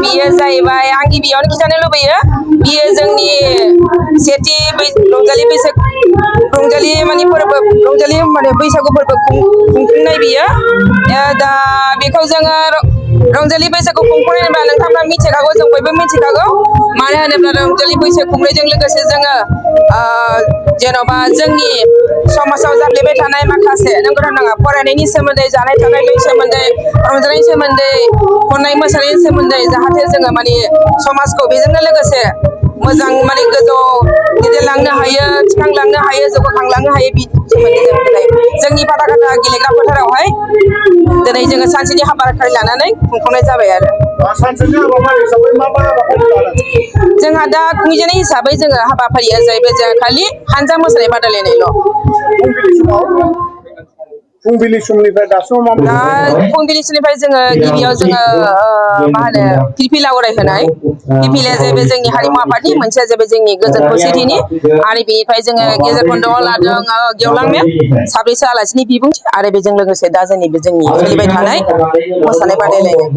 बियो जाहैबाय आं गिबियावनो खिन्थानो लुबैयो बियो जोंनि सेथि रंजालि माने फोरबो रंजालि माने बैसागु फोरबो खुंफुंनाय बियो दा बेखौ जोङो रंजालि बैसागु खुंफुंनाय होनबा नोंथांमोना मिथिखागौ जों बयबो मिथिखागौ मानो होनोब्ला रंजालि बैसागु खुंनायजों लोगोसे जोङो जेन'बा जोंनि समाजाव जाफ्लेबाय थानाय माखासे नंगौना नङा फरायनायनि सोमोन्दै जानाय थानायनि सोमोन्दै रंजानायनि सोमोन्दै खननाय मोसानायनि सोमोन्दै जाहाथे जोङो माने समाजखौ बेजोंनो लोगोसे मोजां माने गोजौ दैदेनलांनो हायो थिखांलांनो हायो जौगाखांलांनो हायो बिनि सोमोन्दै जों दिनै जोंनि फाथाखाथा गेलेग्रा फोथारावहाय दिनै जोङो सानसेनि हाबाफारि लानानै खुंफुंनाय जाबाय आरो जोंहा दा खुंजानाय हिसाबै जोङो हाबाफारिया जाहैबाय जोंहा खालि हानजा मोसानाय बादायलायनायल' फुंबिलि समनिफ्राय दासिम फुंबिलि समनिफ्राय जोङो गिबियाव जोङो मा होनो फिरफिला उरायहोनाय फिरफिलाया जाहैबाय जोंनि हारिमु आफादनि मोनसेया जाहैबाय जोंनि गोजोन खौसेथिनि आरो बेनिफ्राय जोङो गेजेर खन्द'आव लादों गेवलां मेल साब्रैसो आलासिनि बिबुंथि आरो बेजों लोगोसे दा जोंनि सोलिबाय थानाय मोसानाय बादायलायनाय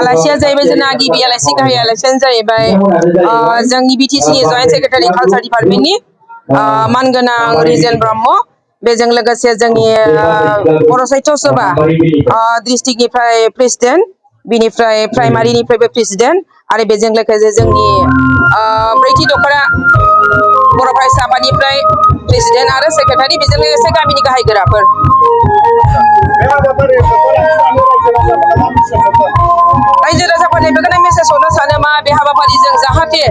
आलासिया जाहैबाय जोंना गिबि आलासि गाहाय आलासियानो जाहैबाय जोंनि बिटिसिनि जयेन्ट सेक्रेटारि कालचार डिपार्टमेन्टनि मानगोनां रिजेन ब्रह्म बेजों लोगोसे जोंनि बर' साहित्य सभा डिस्ट्रिक्टनिफ्राय प्रेसिडेन्ट बिनिफ्राय प्राइमारिनिफ्रायबो प्रेसिडेन्ट आरो बेजों लोगोसे जोंनि ब्रैथि दख'रा बर' फरायसा आफादनिफ्राय प्रेसिडेन्ट आरो सेक्रेटारि बेजों लोगोसे गामिनि गाहाय गोराफोर रायजो राजाफोरनि बेखौनो मेसेज हरनो सानो मा बे हाबाफारिजों जाहाथे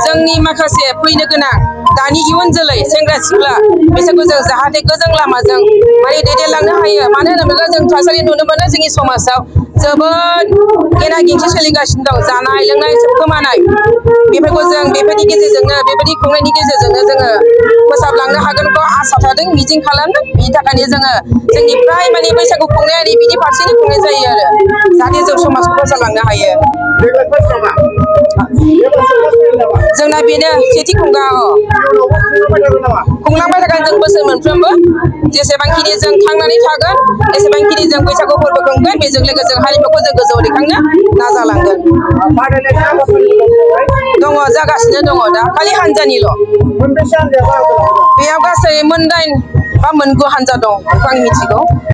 जोंनि माखासे फैनो गोनां दानि इयुन जोलै सेंग्रा सिख्ला बिसोरखौ जों जाहाथे गोजों लामाजों माने दैदेनलांनो हायो मानो होनोब्ला जों थासारि नुनो मोनो जोंनि समाजाव जोबोद गेना गिंथि सोलिगासिनो दं जानाय लोंनाय सोबखोमानाय बेफोरखौ जों बेफोरनि गेजेरजोंनो बेबायदि खुंनायनि गेजेरजोंनो जोङो फोसाबलांनो हागोनखौ आसा थादों मिजिं खालामदों बिनि थाखायनो जोङो जोंनि फ्राय माने बैसागु खुंनायानो बिनि फारसेनो खुंनाय जायो आरो जाहाथे जों समाजखौ फोसाबलांनो हायो जोंना बेनो सेथि खुंगा खुंलांबाय थागोन जों बोसोर मोनफ्रोमबो जेसेबांखिनि जों थांनानै थागोन एसेबांखिनि जों बैसागु फोरबो खुंगोन बेजों लोगोसे हारिमुखौ जों गोजौआव दैखांनो नाजालांगोन दङ जागासिनो दङ दा खालि हानजानिल' बेयाव गासै मोन 8 बा मोन 9 हानजा दं बेखौ आं मिथिगौ